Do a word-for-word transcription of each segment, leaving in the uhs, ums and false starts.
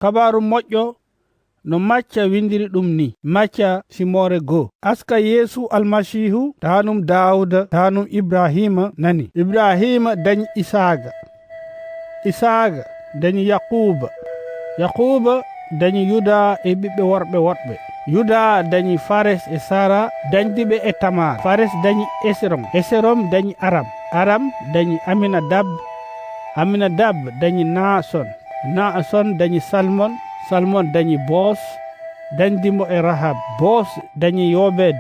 Kabaaru moƴƴo no Macca windiri ɗum ni, Macca simoore goo. Aska Yeesu Almasiihu, taanum Daawuda, taanum Ibrahiima nani. Ibrahiima dañi Isaaga. Isaaga dañi Yaquuba. Yaquuba dañi Yuda e ɓiɓɓe worɓe woɗɓe. Yuda dañi Fares e Sara, dañdiɓe e Tamar. Fares dañi Esrom. Esrom dañi Aram. Aram dañi Aminadab. Aminadab dañi Naason. Naason dañi Salmon. Salmon dañi Boos, dañdi mo e Rahab. Boos dañi Yobed,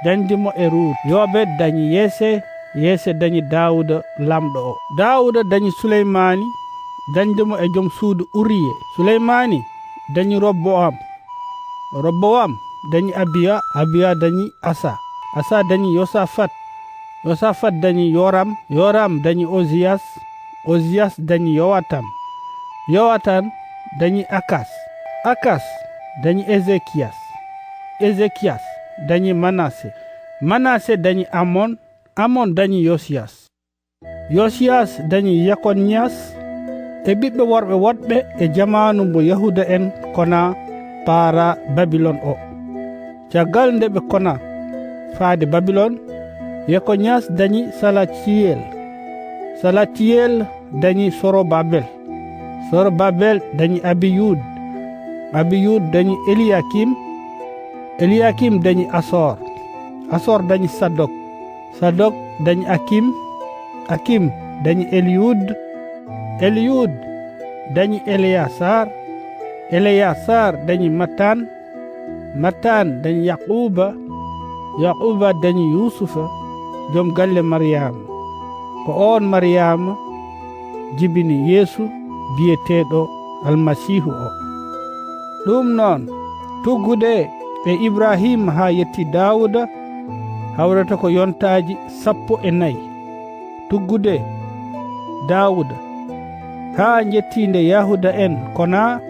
dañdi mo e Ruut. Yobed dañi Yese. Yese dañi Daawuda, laamɗo o. Daawuda dañi Suleymaani, dañdi mo e jom suudu Uriye. Suleymaani dañi Roboam. Roboam dañi Abiya. Abiya dañi Asa. Asa dañi Yosafat. Yosafat dañi Yoram. Yoram dañi Oziyas. Oziyas dañi Yowatam. Yowatam dañi Akas. Akas dañi Ezekiyas. Ezekiyas dañi Manase. Manase dañi Amon. Amon dañi Yosiyas. Yosiyas dañi Yekoniyas e ɓiɓɓe worɓe woɗɓe e jamaanu mbo Yahuuda en konaa paara Babilon o. Caggal nde ɓe konaa faade Babilon, Yekoniyas dañi Salatiyel. Salatiyel dañi Sorobabel. Sorobabel dañi Abiyud. Abiyud dañi Eliyakim. Eliyakim dañi Asor. Asor dañi Sadok. Sadok dañi Akim. Akim dañi Eliyud. Eliyud dañi Eleyasar. Eleyasar dañi Matan. Matan dañi Yaquuba. Yaquuba dañi Yuusufa, jom galle Maryaama. Ko oon Maryaama jibini Yeesu biyeteeɗo Almasiihu o. Ɗum noon, tuggude e Ibrahiima haa yetti Daawuda, hawrata ko yontaaji sappo e nayi. Tuggude Daawuda haa njettii nde Yahuuda en konaa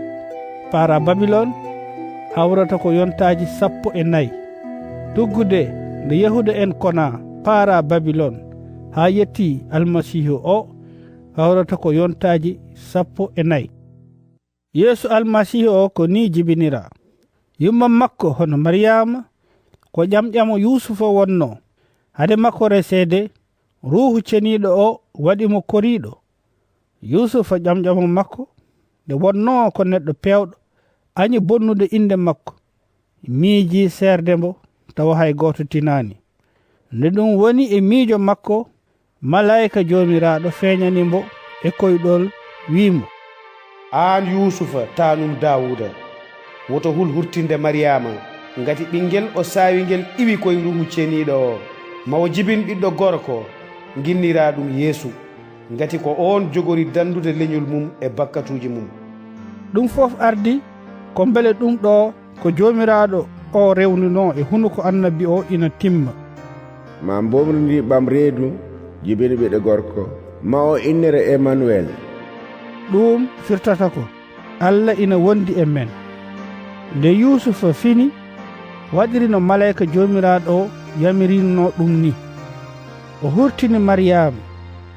paara Babilon, hawrata ko yontaaji sappo e nayi. Tuggude nde Yahuuda en konaa paara Babilon haa yetti Almasiihu o, hawrata ko yontaaji sappo e nayi. Yeesu Almasiihu o ko nii jibiniraa. Yumma makko hono Maryaama, ko ƴamƴamo Yuusufa wonnoo. Hade makko reseede, Ruuhu Ceniiɗo o waɗi mo koriiɗo. Yuusufa ƴamƴamo makko, nde wonnoo ko neɗɗo peewɗo, añi bonnude innde makko, miijii seerde mbo tawa hay gooto tinaani. Nde ɗum woni e miijo makko, malaayka Joomiraaɗo feeñani mbo e koyɗol, wii mo, "Aan Yuusufa, taanum Daawuda, woto hul hurtinde Maryaama, ngati ɓinngel o saawi ngel iwi koy Ruuhu Ceniiɗo o. Ma o jibin ɓiɗɗo gorko, nginnira ɗum Yeesu, ngati ko oon jogori danndude leñol mum e bakkatuuji mum." Ɗum fof ardi ko mbele ɗum ɗo ko Joomiraaɗo o rewnunoo e hunuko annabi o ina timma. "Ma mbomru ndi ɓam reedu, jibini ɓiɗɗo gorko, ma o innere Emanuwel." Ɗum firtata ko, "Allah ina wondi e men." Nde Yuusufa fini, waɗiri no malaayka Joomiraaɗo o yamirinoo ɗum ni. O hurtini Maryaama,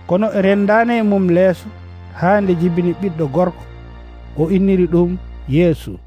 kono o renndaani e mum leeso haa nde jibini ɓiɗɗo gorko, o inniri ɗum Yeesu.